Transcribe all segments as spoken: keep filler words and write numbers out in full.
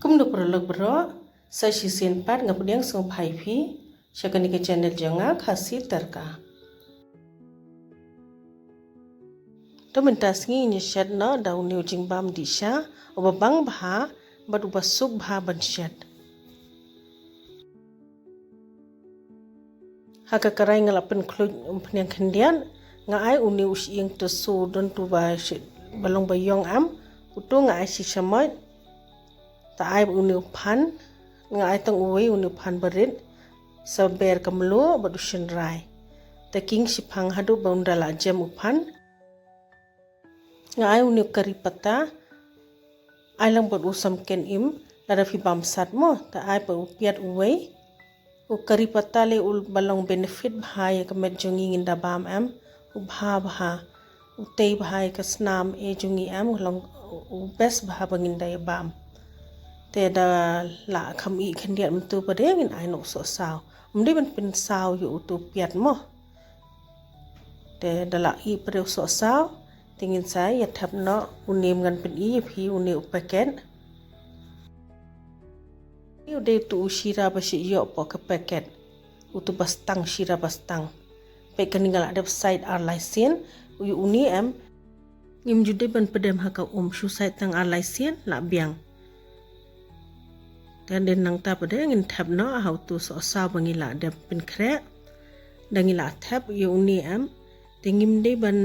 Kumno paralok baroh, sa shisien pat nga pdiang sngewbha ïa phi sha kane ka channel jong nga, Khasi Tyrka. To mynta sngi ngin ïa shet noh da une u jingbam dih sha uba bang bha bad uba suk bha ban shet. Ha ka karai nga la pynkhluit umphniang khyndiat, nga ai une u shyieng to su don tu ba shi, ba long ba ïong am, utu nga ai shi shamoit. Ta ai une u phan, nga ai tang uwei une u phan barit, sa ber ka mluh bad u shynrai. Ta king shiphang haduh ba un da la jem u phan. Nga ai une u kari pata, ai lang bad u samken im, lada phi bam sat mo, ta ai bad u piat uwei. U kari pata le u ba long benefit bha ïa ka met jong ngi ngin da bam em, u bha bha, u tei bha ïa ka snam eh jong ngi em, u long u best bha ba ngin da ïa bam. Te da la kham ih khyndiat mynta pat de ngin ai noh u sohsaw. Ym dei ban pynsaw ïa utu piat mo. Te da la ih pat de u sohsaw, te ngin sa ïa thep noh une, ngan pyni ïa phi une u packet. Une u dei utu u shira ba shu ïoh hapoh ka packet. Utu ba stang, shira ba stang. Peit kane nga la dep sait ar lai sien, u ïa une em. Ngim ju dei ban pdem ha ka um, shu sait tang ar lai sien la biang. Te hadien nangta pat de ngin thep noh ha utu sohsaw ba ngi la dep pynkhreh. Da ngi la thep ïa une em. Te ngim dei ban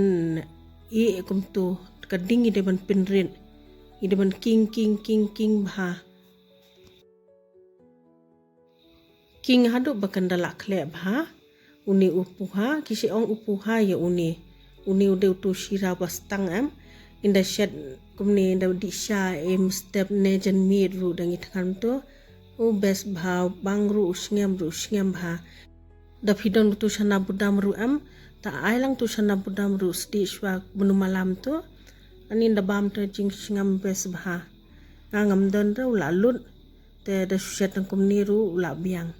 ih kumtu, ka ding ngi dei ban pynrit. Ngi dei ban king, king, king, king bha. King haduh ba kan da la khleh bha. Une u puha, ki shu ong u puha ïa une. Une u dei utu shira ba stang em. Ngin da shet kumne, ngin da dih sha em step ne janmiet ruh da ngi thngan to. U best bha, bang ruh u sngem ruh u sngem bha. Da phi don utu shana budam ruh em, ta ai lang utu shana budam ruh sdih shwa bun u malam to. Ani da bam to jingsngem best bha. Nga ngam don ruh, u la lut. Te da shu shet tang kumne ruh u la biang.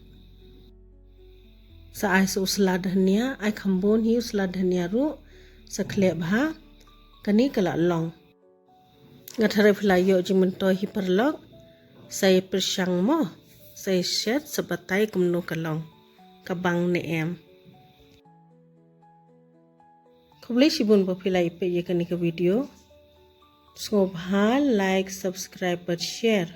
Sa ai sa u sla dhania, ai kham bun hi u sla dhania ruh, sa khleh bha. Kane ka la long. Nga tharai phi la ïoh jingmyntoi hi paralok. Sa ïa pyrshang mo, sa ïa shet, sa batai kumno ka long, ka bang ne em. Khublei shibun ba phi la ïa peit ïa kane ka video. Sngewbha like, subscribe bad share.